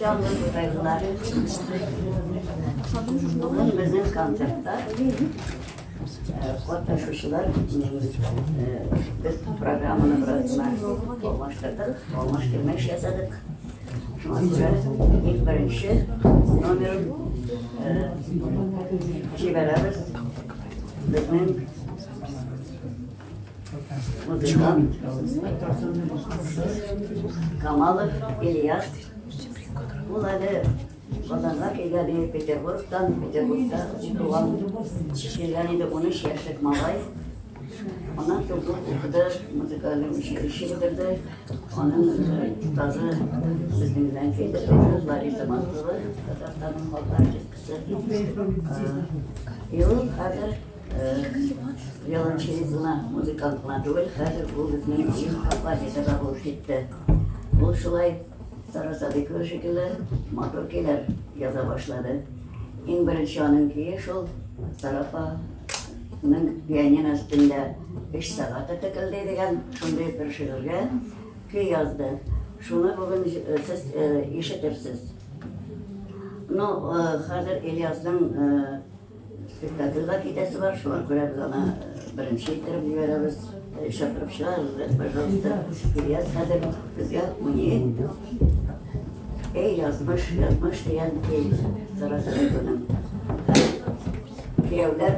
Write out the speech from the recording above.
җанлы тукайлылар. Бүген безнең концертта катнашучылар, без программаны бераз гына алмаштырдык, алмаштырмыш ясадык. Шуңа күрә иң беренче номерын җибәрәбез безнең музыкант Камалов Ильяс. Ул әле Казанга килгән иде Петербургтан, Петербургта туган, килгән иде 13 яшьлек малай. Аннан соң ул укыды, музыкальный училище бетерде. Аның остазы безнең белән килде, Лариса Мансурова, Татарстанның халык артисткасы. И ул хәзер виолончелист гына, музыкант кына түгел, хәзер ул безнең композитор да булып китте. Ул шулай Сара Садыйкова шикелле матур көйләр яза башлады. Иң беренче аның көе шул Сара апаның пианино өстендә 3 сәгате текелди дигән шундый бер шигырьгә көй язды. Шуны бүген сез ишетерсез. Ну, хәзер Ильясның спектакльгә китәсе бар, шуңа күрә без аны беренче иттереп җибәрәбез. Чакырып чыгарыгыз, пожалуйста. Ильяс хәзер безгә уйный. Эй, язмыш, язмыш дигән көй Сара Садыйкованың. Кияүләр.